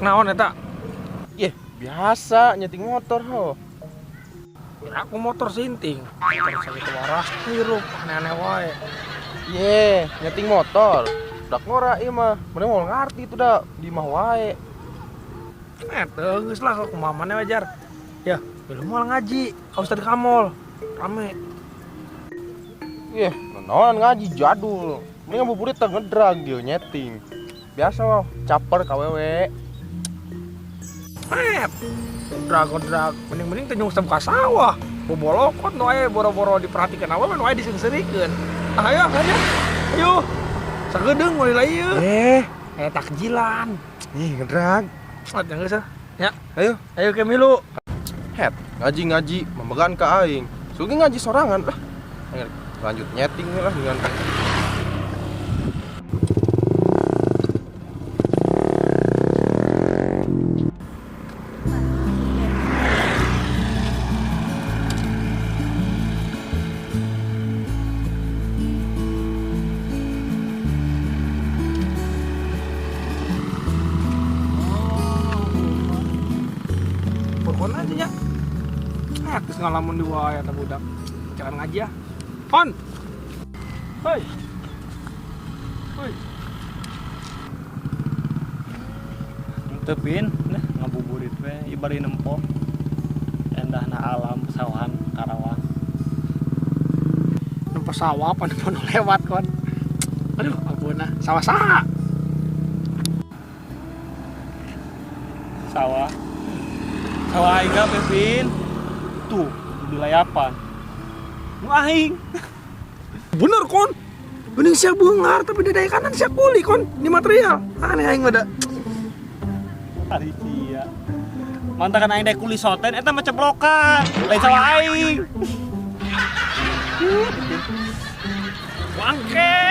Rek naon eta? Yeh, biasa nyeting motor ho. Aku motor sinting. Motor sakitu warah hirup aneh-aneh wae. Ye, nyeting motor. Dak ngora ieu mah. Mending mau ngarti itu dah di imah wae. Teu geus lah kumaha maneh wajar. Ya, belum mau ngaji, ka Ustad Kamol. Rame. Yeh, naon ngaji jadul. Mending ngabuburit teh ngedrag dia nyeting. Biasa wah, caper ka wewe. Drag-drag, mending-mending teh nyungsep ka sawah. Bobolokot nu aya boro-boro diperhatikan awewe nu aya diseungseurikeun. Ayo, ayo. Ayo. Sagedeung meuli lah ieu. Takjilan. Ih, ngedrag. Mat geus ah. Ya. Ayo, ayo ke milu. Het, ngaji-ngaji memegan ka aing. Sugi ngaji sorangan lah. Lanjut nyeting lah dengan Terus ngalamun di wae eta budak. Jangan ngaji ya. On. Hoi. Hoi. Teu pin, nah ngabuburit we ieu bari nempo. Endahna alam pesawahan Karawang. Nempo sawah apa nempo nu lewat kon. Aduh, ampun nah. Sawah saha? Sawah. Sawah aing ge Pin. Tuh, di layapan. Nu aing. Bener kon. Bening sia beungar tapi di daya kanan sia kuli kon di material. Aneh aing mah da. Ari sia. Mantakan aing daek kuli soten eta mah ceplokan. Lain sawah aing. Wangke.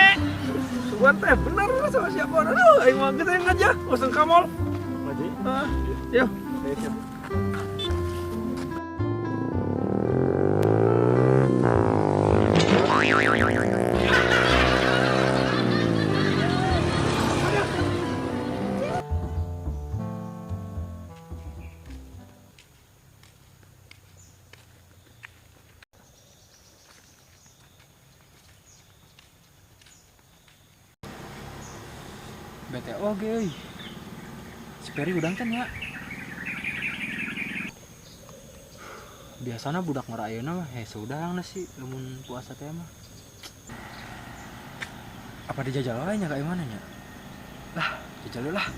Sugan teh bener sama sia kon. Aduh, aing mah geus aing ngaji ah. Useng kamol. Ngaji? Heeh. Yo. Siap. Bete oge euy. Si Peri udang kan ya. Biasana budak ngora ayeuna mah hese udang sih lamun puasa teh mah. Apa dijajal wae nya ka imana nya? Lah, jajal lah.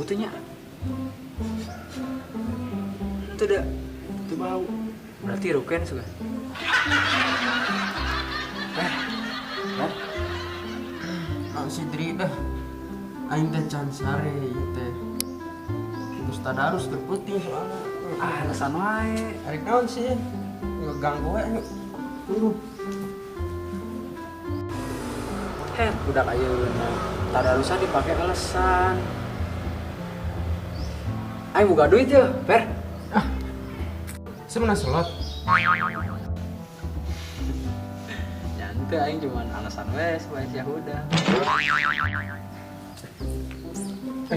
Nya itu dah itu bau berarti ruken sudah si Dri dah aing teh can sare ieu teh geus tadarus teu peuting soalna alasan wae arek naon sih ngeganggu wae turu het budak ayeuna tadarusan dipake alasan. Aing boga duit ya, Per. Ah. Sebenarnya slot. Nyantai aing cuman alasan we supaya sia udah.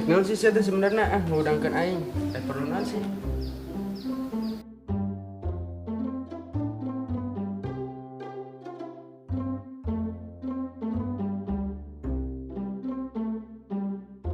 Naon sih sia teh sebenarnya ngudangkeun aing. Perlu naon sih?